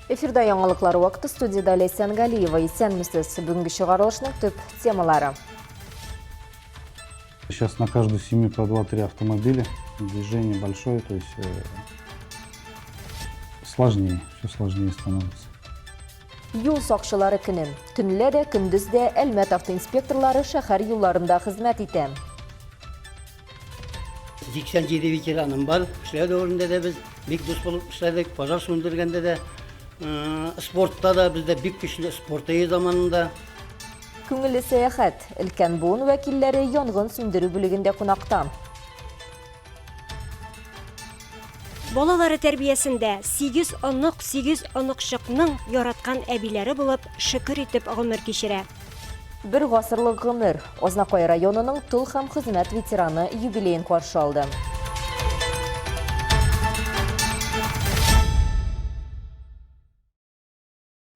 Эфирда яңалыклар вакыты студиядә Ләйсән Галиева. Исәнмесез. Бүгенге чыгарылышның төп темалары. Сейчас на каждую семью по 2-3 автомобиля. Движение большое, то есть э, сложнее, все сложнее становится. Юл сакчылары көне. Төнлә дә, көндез дә Әлмәт автоинспекторлары шәһәр юлларында хезмәт итә. 87 ветераным бар. Эшләү дәверендә дә без бик дус булып эшләдек. Пожар сүндергәндә дә, э, спортта да бездә бик көчле спорт өе заманында. Күңелле сәяхәт. Өлкән буын вәкилләре янгын сүндерү бүлегендә кунакта. Балалары тәрбиясендә сигез онык, сигез оныкчыкның яраткан әбиләре булып, шөкер итеп гомер кичерә. Бер гасырлык гомер. Азнакай районының тыл һәм хезмәт ветераны юбилеен каршы алды.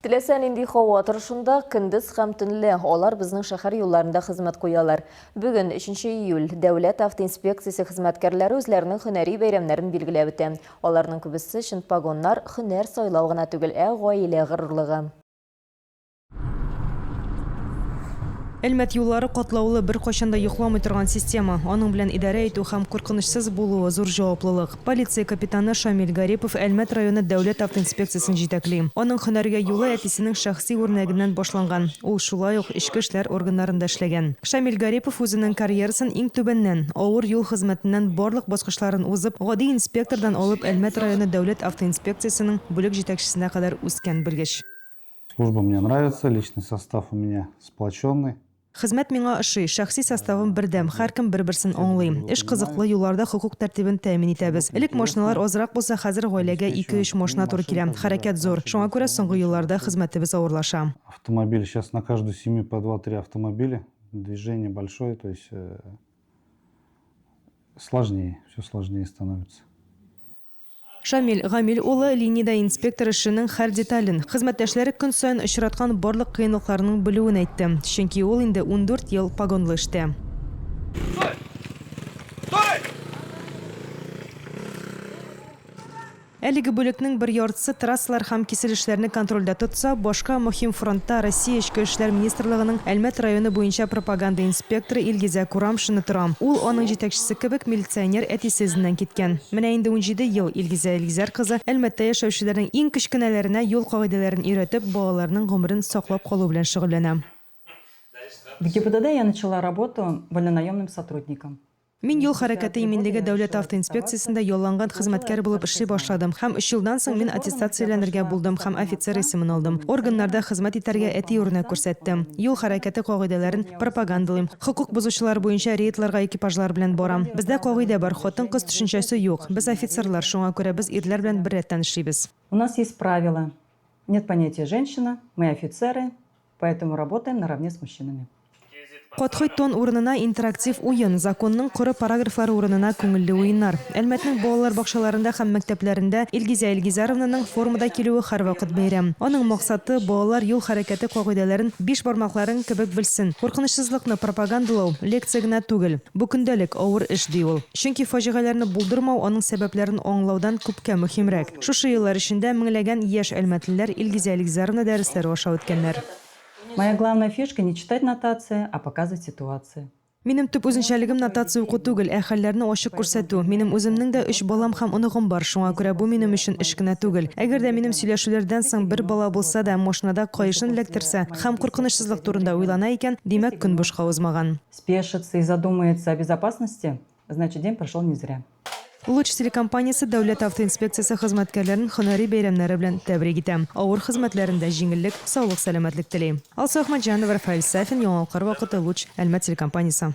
Теләсә нинди һава торышында, көндез һәм төнлә алар безнең шәһәр юлларында хезмәт куялар. Бүген, 3 июль, Дәүләт автоинспекциясе хезмәткәрләре үзләренең һөнәри бәйрәмнәрен билгеләп үтә. Аларның күбесе өчен погоннар һөнәр сайлау гына түгел, ә гаилә горурлыгы. Әлмәт юллары катлаулы, беркайчан да йокламый торган система. Аның белән идарә итү һәм куркынычсыз булуы, зур җаваплылык. Полиция капитаны Шамил Гарипов Әлмәт районы дәүләт автоинспекциясен җитәкли. Аның һөнәргә юлы әтисенең шәхси үрнәгеннән башланган. Ул шулай ук эчке эшләр органнарында эшләгән. Шамил Гарипов үзенең карьерасын иң түбәннән, авыр юл хезмәтеннән барлык баскычларын узып, гади инспектордан алып Әлмәт районы дәүләт автоинспекциясенең бүлек җитәкчесенә кадәр үскән белгеч. Служба мне нравится, личный состав у меня сплоченный. Хезмәт миңа ошый, шәхси составым бердәм, һәркем бер-берсен аңлый. Эш кызыклы, юлларда хокук тәртибен тәэмин итәбез. Элек машиналар азрак булса, хәзер гаиләгә ике-өч машина туры килә. Хәрәкәт зур, шуңа күрә соңгы елларда хезмәтебез авырлаша. Автомобиль, сейчас на каждую семью по два-три автомобиля, движение большое, то есть э, сложнее, все сложнее становится. Шамил Гамил улы линиядә инспектор эшенең һәр детален, хезмәттәшләре көн саен очраткан барлык кыенлыкларның белүен әйтте. Чөнки ул инде 14 ел погонлы эштә. Әлеге бүлекнең бер яртысы трассалар һәм киселешләрне контрольдә тотса, башка мөһим фронтта Россия Эчке эшләр министрлыгының Әлмәт районы буенча пропаганда инспекторы Илгизә Курамшина тора. Ул, аның җитәкчесе кебек, милиционер әтисе эзеннән киткән. Менә инде 17 ел Илгизә Илгизәр кызы Әлмәттә яшәүчеләрнең иң кечкенәләренә юл кагыйдәләрен өйрәтеп, балаларның гомерен саклап калу белән шөгыльләнә. В ГИБДД я начала работу вольнонаемным сотрудником. Мин юл хәрәкәте иминлеге дәүләт автоинспекциясендә ялланган хезмәткәр булып эшли башладым һәм өч елдан соң мин аттестацияләнергә булдым һәм офицер исемен алдым. Органнарда хезмәт итәргә әти үрнәк күрсәтте. Юл хәрәкәте кагыйдәләрен пропагандалыйм, хокук бозучылар буенча рейдларга экипажлар белән барам. Бездә кагыйдә бар, хатын-кыз төшенчәсе юк. Без офицерлар, шуңа күрә без ирләр белән беррәттән эшлибез. У нас есть правило, нет понятия женщина, мы офицеры, Поэтому работаем наравне с мужчинами. Катгый тон урынына интерактив уен, законның коры параграфлары урынына күңелле уеннар. Әлмәтнең балалар бакчаларында һәм мәктәпләрендә Илгизә Илгизәровнаның формада килүе һәрвакыт бәйрәм. Аның максаты, балалар юл хәрәкәте кагыйдәләрен биш бармакларың кебек белсен. Куркынычсызлыкны пропагандалау, лекция генә түгел. Бу көндәлек, авыр эш, ди ул. Чөнки фаҗигаләрне булдырмау аның сәбәпләрен аңлаудан күпкә мөһимрәк. Шушы еллар эчендә меңләгән яшь әлмәтлеләр Илгизә Илгизәровна дәресләре аша үткәннәр. Моя главная фишка, не читать нотации, а показывать ситуации. Минем төп үзенчәлегем нотация уку түгел, ә хәлләрне ачык күрсәтү. Минем үземнең дә өч балам һәм оныгым бар, шуңа күрә бу минем өчен эш кенә түгел. Әгәр дә минем сөйләшүләрдән соң бер бала булса да машинада каешын эләктерсә һәм куркынычсызлык турында уйлана икән, димәк, көн бушка узмаган. Спешится и задумается о безопасности, Значит, день прошел не зря. Луч телекомпаниясе Дәүләт автоинспекциясе хезмәткәрләрен һөнәри бәйрәмнәре белән тәбрик итә. Авыр хезмәтләрендә җиңеллек, саулык-сәламәтлек тели. Алсу Әхмәтҗанова, Рафаэль Сафин, Яңалыклар вакыты, Луч, Әлмәт телекомпаниясе.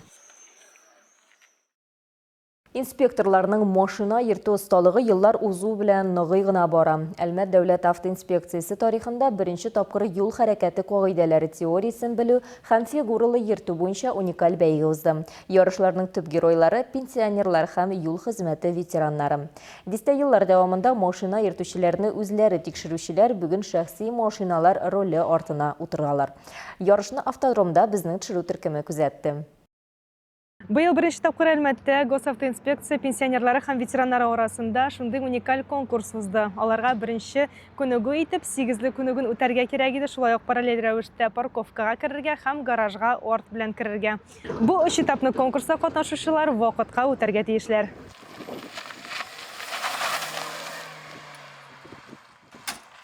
Инспекторларның машина йөртү осталыгы еллар узу белән ныгый гына бара. Әлмәт дәүләт автоинспекциясе тарихында беренче тапкыр юл хәрәкәте кагыйдәләре теориясен белү һәм фигуралы йөртү буенча уникаль бәйге узды. Ярышларның төп геройлары, пенсионерлар һәм юл хезмәте ветераннары. Дистә еллар дәвамында машина йөртүчеләрне үзләре тикшерүчеләр бүген шәхси машиналар роле артына утыралар. Ярышны автодромда безнең төшерү төркеме күзәтте. Быел беренче тапкыр Әлмәттә Госавтоинспекция пенсионерлары һәм ветераннары арасында шундый уникаль конкурс узды. Аларга беренче күнегү итеп сигезле күнегүен үтәргә кирәк иде, шулай ук параллель рәвештә парковкага керергә һәм гаражга арт белән керергә. Бу өч этапны конкурста катнашучылар вакытка үтәргә тиешләр.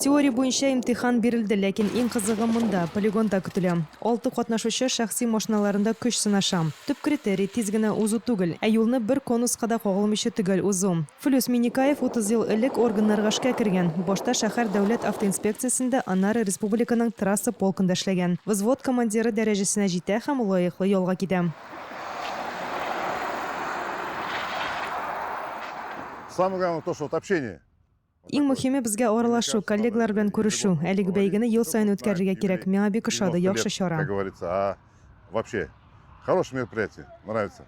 Теория буенча имтихан бирелде, ләкин иң кызыгы монда, полигонда көтелә. Алты катнашучы шәхси машиналарында көч сынаша. Төп критерий, тиз генә узу түгел, ә юлны бер конуска да кагылмыйча төгәл узу. Флүс Миннекаев 30 ел элек органнарга эшкә кергән. Башта шәһәр дәүләт автоинспекциясендә, аннары республиканың трасса полкында эшләгән. Взвод командиры дәрәҗәсенә җитә һәм лаеклы ялга китә. Самое главное то, что вот общение. Иң мөһиме безгә аралашу, коллегалар белән күрешү. Әлеге бәйгене ел саен үткәрергә кирәк. Миңа бик ошады, яхшы чара. Как говорится, а вообще хорошее мероприятие, нравится.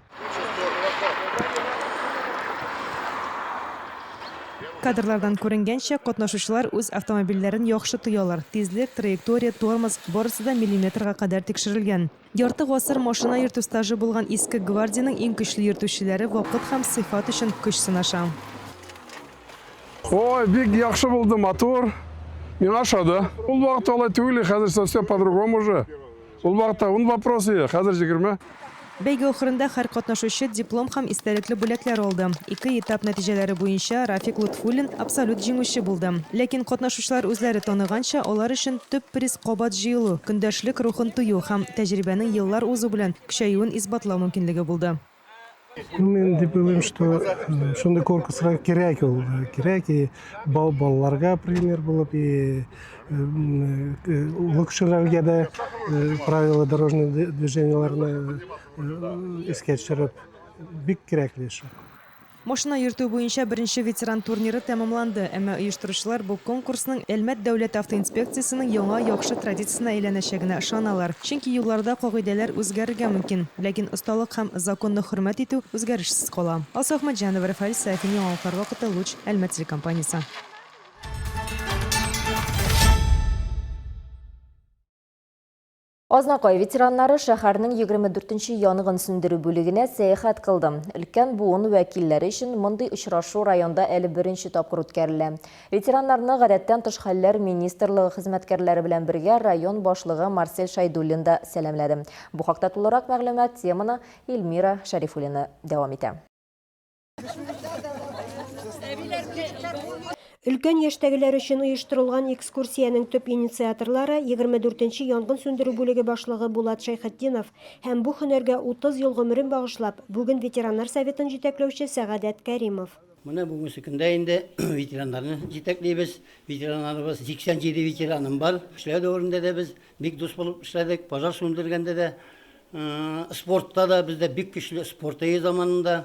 Кадрлардан күренгәнчә, катнашучылар үз автомобильләрен яхшы тоялар. Тизлек, траектория, тормоз, барысы да миллиметрга кадәр тикшерелгән. Ярты гасыр машина йөртү стажы булган иске гвардиянең иң көчле йөртүчеләре вакыт һәм сыйфат өчен көч сынаша. Ой, бик яхшы булды, матур. Миңа ошады. Ул вакытта алай түгел, хәзер совсем по-другому уже. Ул вакытта ун вопрос иде, хәзер 20. Бәйге ахырында һәр катнашучы диплом һәм истәлекле бүләкләр алды. Ике этап нәтиҗәләре буенча Рафик Лотфуллин абсолют җиңүче булды. Ләкин катнашучылар үзләре таныганча, алар өчен төп приз кабат җыелу, көндәшлек рухын тою һәм тәҗрибәнең еллар узу белән көчәюен исбатлау мөмкинлеге булды. Ну, мин дип уйлыйм, что шундый конкурска кирәк ул, кирәк и балаларга пример булып, и олы кешеләргә дә правила дорожного движениеләрне искә төшереп, бик кирәкле эш. Машина йөртү буенча беренче ветеран турниры тәмамланды, әмма оештыручылар бу конкурсның Әлмәт дәүләт автоинспекциясенең яңа яхшы традициясенә әйләнәчәгенә ышаналар. Чөнки юлларда кагыйдәләр үзгәрергә мөмкин, ләкин осталык һәм законны хөрмәт итү үзгәрешсез кала. Алсу Әхмәтҗанова, Рафаэль Сафин, Яңалыклар вакыты, Луч, Әлмәт телекомпаниясе. Азнакай ветераннары шәһәрнең 24 нче янгын сүндерү бүлегенә сәяхәт кылды. Өлкән буын вәкилләре өчен мондый очрашу районда әле беренче тапкыр үткәрелә. Ветераннарны гадәттән тыш хәлләр министрлыгы хезмәткәрләре белән бергә район башлыгы Марсель Шәйдуллин да сәламләде. Бу хакта тулырак мәгълүмат теманы Эльмира Шәрифуллина дәвам итә. Өлкән яшьтәгеләр өчен оештырылган экскурсиянең төп инициаторлары 24 нче янгын сүндерү бүлеге башлыгы Булат Шәйхетдинов һәм бу һөнәргә 30 ел гомерен багышлап, бүген ветераннар советын җитәкләүче Сәгадәт Кәримов. Менә бүгенге көндә инде ветераннарны җитәклибез. Ветераннарыбыз, 87 ветераным бар. Эшләү дәверендә дә без бик дус булып эшләдек. Пожар сүндергәндә дә, Спортта да бездә бик көчле спорт өе заманында.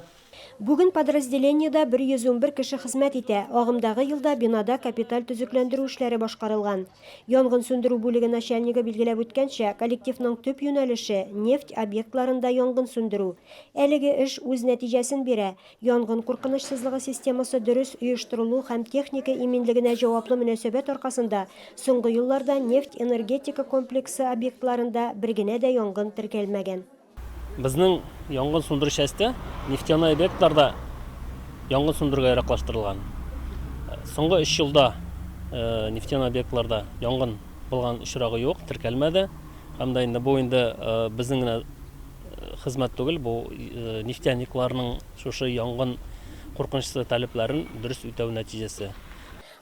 Бүген подразделениедә 111 кеше хезмәт итә. Агымдагы елда бинада капиталь төзекләндерү эшләре башкарылган. Янгын сүндерү бүлеге начальнигы билгеләп үткәнчә, коллективның төп юнәлеше, нефть объектларында янгын сүндерү. Әлеге эш үз нәтиҗәсен бирә. Янгын куркынычсызлыгы системасы дөрес оештырылу һәм техника иминлегенә җаваплы мөнәсәбәт аркасында соңгы елларда нефть-энергетика комплексы объектларында бер генә дә янгын теркәлмәгән. Безнең янгын сүндерү часте нефтяной объектларда янгын сүндерүгә яраклаштырылган. Соңгы өч елда нефтяной объектларда янгын булган очрагы юк, теркәлмәде. Һәм дә инде бу инде безнең генә хезмәт түгел, бу нефтяникларның шушы янгын куркынычсызлыгы таләпләрен дөрес үтәү нәтиҗәсе.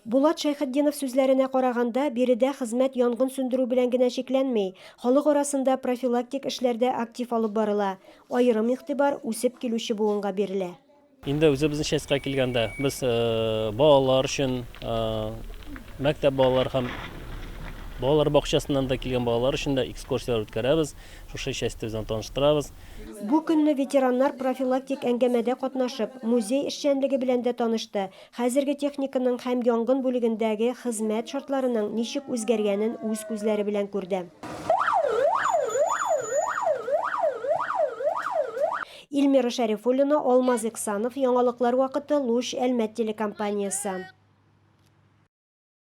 Булат Шәйхетдинов сүзләренә караганда, биредә хезмәт янгын сүндерү белән генә чикләнми, халык арасында профилактик эшләр дә актив алып барыла, аерым игътибар үсеп килүче буынга бирелә. Инде үзебезнең частька килгәндә, без балалар өчен, мәктәп балалары һәм балалар бакчасыннан да килгән балалар өчен дә экскурсияләр үткәрәбез, шушы часть белән таныштырабыз. Бу көнне ветераннар профилактик әңгәмәдә катнашып, музей эшчәнлеге белән дә танышты, хәзерге техниканың һәм янгын бүлегендәге хезмәт шартларының ничек үзгәргәнен үз күзләре белән күрде. Ильмира Шәрифуллина, Алмаз Иксанов, Яңалыклар вакыты, Луч, Әлмәт телекомпаниясе.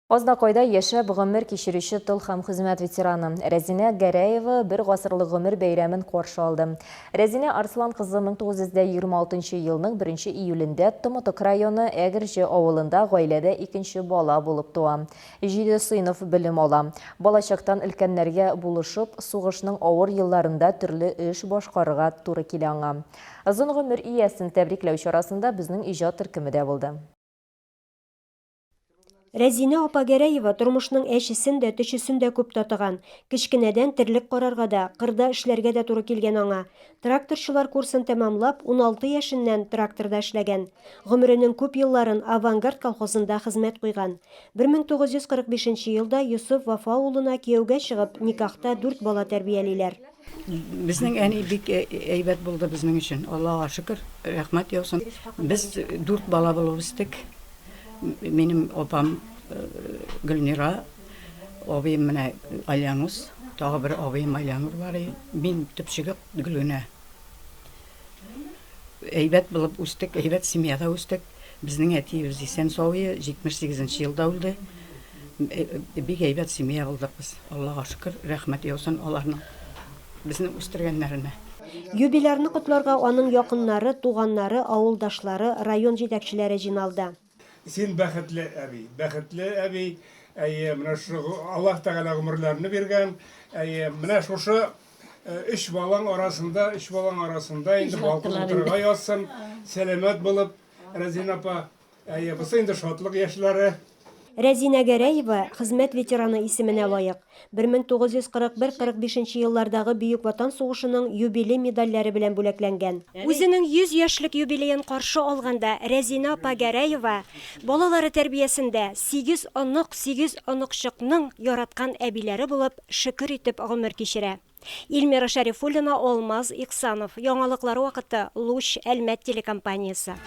Азнакайда яшәп гомер кичерүче тыл һәм хезмәт ветераны Рәзинә Гәрәева бер гасырлык гомер бәйрәмен каршы алды. Рәзинә Арслан кызы 1926 елның 1 июлендә Тымытык районы Әгерҗе авылында гаиләдә икенче бала булып туа. Җиде сыйныф белем ала. Балачактан өлкәннәргә булышып, сугышның авыр елларында төрле эш башкарырга туры килә аңа. Озын гомер иясен тәбрикләү чарасында безнең иҗат төркеме дә булды. Рәзинә апа Гәрәева тормышның әчесен дә, төчесен дә күп татыган. Кечкенәдән терлек карарга да, кырда эшләргә дә туры килгән аңа. Тракторчылар курсын тәмамлап, 16 яшеннән тракторда эшләгән. Гомеренең күп елларын Авангард колхозында хезмәт куйган. 1945 нче елда Йосыф Вафа улына кияүгә чыгып, никахта дүрт бала тәрбиялиләр. Безнең әни бик әйбәт булды безнең өчен. Аллага шөкер, рәхмәт яусын. Без дүрт бала булып үстек. Минем апам Гөлнира, абыем менә Альянус, тагы бер абыем Альянур бар иде. Мин төпчеге Гөлгенә. Әйбәт булып үстек, әйбәт семьяда үстек. Безнең әтиебез исән-сау ие, 78 нче елда үлде. Бик әйбәт семья булдык без. Аллага шөкер, рәхмәт яусын аларның безне үстергәннәренә. Юбилярны котларга аның якыннары, туганнары, авылдашлары, район җитәкчеләре җыйналды. Син бәхетле әби, бәхетле әби, әйе, менә шушы Аллаһ Тәгалә гомерләрне биргән, әйе, менә шушы өч балаң арасында, өч балаң арасында инде балкып утырырга язсын, сәламәт булып, Рәзинә апа. Әйе, бусы инде шатлык яшьләре. Рәзинә Гәрәева Хезмәт ветераны исеменә лаек. 1941-45 нче еллардагы Бөек Ватан сугышының юбилей медальләре белән бүләкләнгән. Үзенең 100 яшьлек юбилеен каршы алганда Рәзинә апа Гәрәева балалары тәрбиясендә сигез онык, сигез оныкчыкның яраткан әбиләре булып шөкер итеп гомер кичерә. Илмира Шәрифуллина, Алмаз Иксанов. Яңалыклар вакыты, Луч, Әлмәт телекомпаниясе.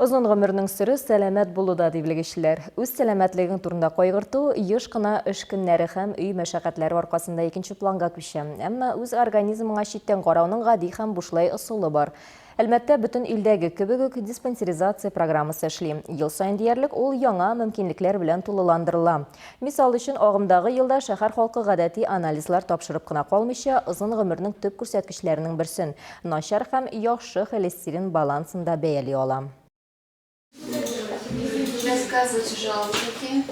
Озын гомернең сере сәламәт булуда, ди белгечләр. Үз сәламәтлегең турында кайгырту еш кына эш көннәре һәм өй мәшәкатьләре аркасында икенче планга күчә. Әмма үз организмыңа читтән карауның гади һәм бушлай ысулы бар. Әлмәттә бөтен илдәге кебек үк диспансеризация программасы эшли. Ел саен диярлек ул яңа мөмкинлекләр белән тулыландырыла. Мисал өчен, агымдагы елда шәһәр халкы гадәти анализлар тапшырып кына калмыйча, озын гомернең төп күрсәткечләренең берсен, начар һәм яхшы холестерин балансын да бәяли ала. Рассказывайте жалобы какие.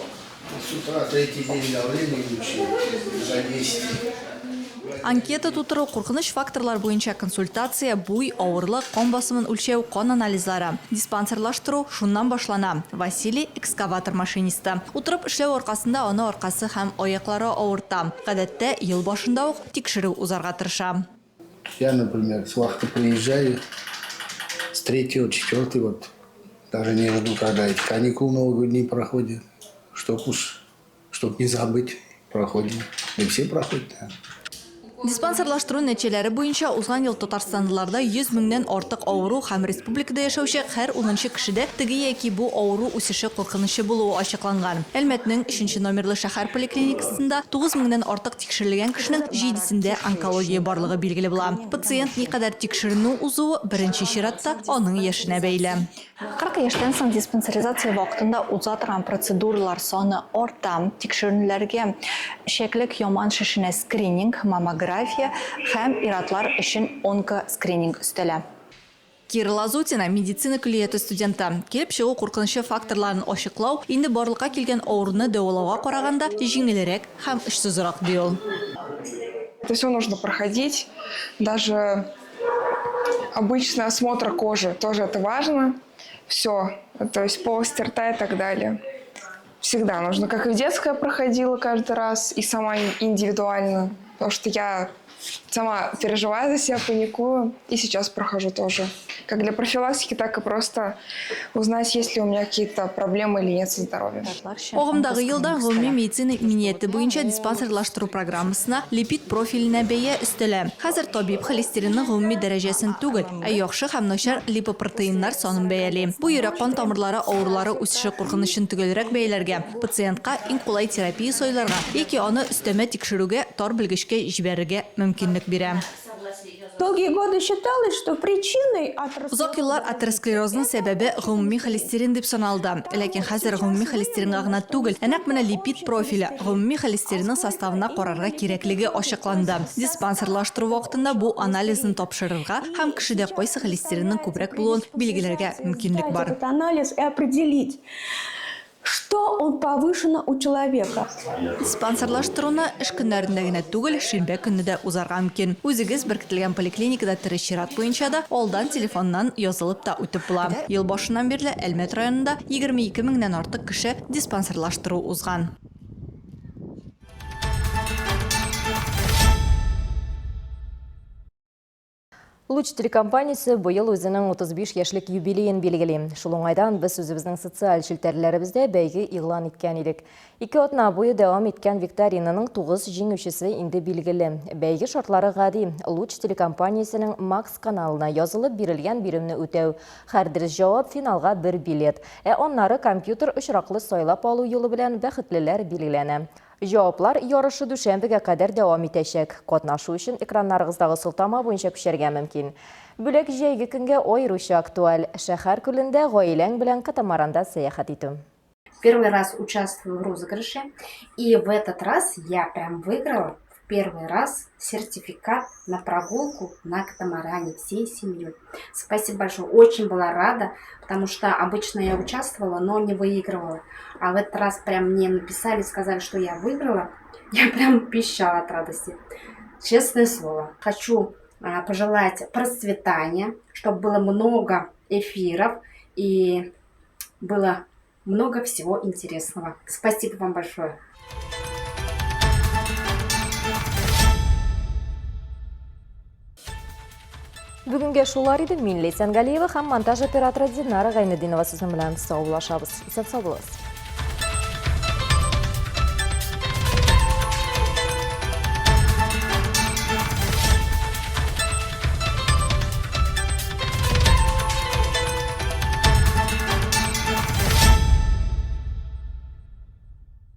С утра третий день давление мучает за 10. Анкета тутыру, куркыныч факторлар буенча консультация, буй, авырлык, кан басымын үлчәү, кан анализлары. Диспансерлаштыру шуннан башлана. Василий, экскаватор машинисты. Утырып эшләү аркасында аны аркасы һәм аяклары авырта. Гадәттә, ел башында ук тикшерү узарга тырыша. Я, например, с вахты приезжаю, с третьего, четвертый, вот, даже не жду, когда эти каникулы новогодние проходят, чтоб уж, чтоб не забыть, проходим. И все проходят, да. Диспансерлаштыру нәтиҗәләре буенча узган ел татарстанлыларда 100 меңнән артык авыру һәм республикада яшәүче һәр унынчы кешедә теге яки бу авыру үсеше куркынычы булуы ачыкланган. Әлмәтнең өченче номерлы шәһәр поликлиникасында 9 меңнән артык Тикшерелгән кешенең җидесендә онкология барлыгы билгеле була. Пациент никадәр тикшеренү узуы, беренче чиратта, аның яшенә бәйле. 40 яшьтән соң диспансеризация вакытында уза торган процедуралар саны арта. Тикшеренүләргә эчәклек яман шешенә скрининг, маммография һәм ир-атлар өчен онкоскрининг өстәлә. Кира Лазутина, медицина көллияте студенты. Килеп чыгу куркынычы факторларын ачыклау, инде барлыкка килгән авыруны дәвалауга караганда җиңелрәк һәм очсызрак, ди ул. Это все нужно проходить, даже обычный осмотр кожи тоже это важно. Все, то есть полость рта и так далее. Всегда нужно, как и в детское проходила каждый раз, и сама индивидуально, потому что я сама переживаю за себя, паникую, и сейчас прохожу тоже. Как для профилактики, так и просто узнать, есть ли у меня какие-то проблемы или нет со здоровьем. Агымдагы елда гомуми медицина иминияте буенча диспансерлаштыру программасына липид профиленә бәя өстәлә. Хәзер табиб холестеринның гомуми дәрәҗәсен түгел, ә яхшы һәм начар липопротеиннар санын бәяли. Бу йөрәк-кан тамырлары авырулары үсеше куркынычын төгәлрәк бәяләргә, пациентка иң кулай терапия сайларга яки аны өстәмә тикшерүгә тар белгечкә җибәрергә мөмкинлек бирә. Долгие годы считалось, что причиной Озак еллар атеросклерозның сәбәбе гомуми холестерин дип саналды. Ләкин хәзер гомуми холестеринга гына түгел, ә нәкъ менә липид профиле, гомуми холестеринның составына карарга кирәклеге ачыкланды. Диспансерлаштыру вакытында бу анализны тапшырырга һәм кешедә кайсы холестеринның күбрәк булуын билгеләргә мөмкинлек бар. Этот анализ и определить, что он повышено у человека. Диспансерлаштыруны эш көннәрендә генә түгел, шимбә көнне дә узарга мөмкин. Үзегез беркетелгән поликлиникада тере чират буенча да, алдан телефоннан язылып та үтеп була. Ел башыннан бирле Әлмәт районында 22 меңнән артык кеше диспансерлаштыру узган. Луч телекомпаниясе быел үзенең 35 яшьлек юбилеен билгели. Шул уңайдан без үзебезнең социаль челтәрләребездә бәйге игълан иткән идек. Ике атна буе дәвам иткән викторинаның 9 җиңүчесе инде билгеле. Бәйге шартлары гади. Луч телекомпаниясенең Макс каналына язылып бирелгән биремне үтәү. Һәр дөрес җавап финалга бер билет. Ә аннары компьютер очраклы сайлап алу юлы белән бәхетлеләр билгеләнә. Җаваплар ярышы дүшәмбегә кадәр дәвам итәчәк. Катнашу өчен экраннарыгыздагы сылтама буенча күчәргә мөмкин. Бүләк җәйге көнгә аеруча актуаль. Шәһәр күлендә гаиләң белән катамаранда сәяхәт итү. Первый раз участвую в розыгрыше, и в этот раз я прям выиграла в первый раз сертификат на прогулку на катамаране всей семьей. Спасибо большое, очень была рада, потому что обычно я участвовала, но не выигрывала. А в этот раз прям мне написали, сказали, что я выиграла. Я прям пищала от радости. Честное слово. Хочу а, пожелать процветания, чтобы было много эфиров и было много всего интересного. Спасибо вам большое. Бүгенгә шулар иде. Мин Ләйсән Галиева һәм монтаж операторы Динара Гайнетдинова сезнең белән саубуллашабыз. Исән сау булыгыз.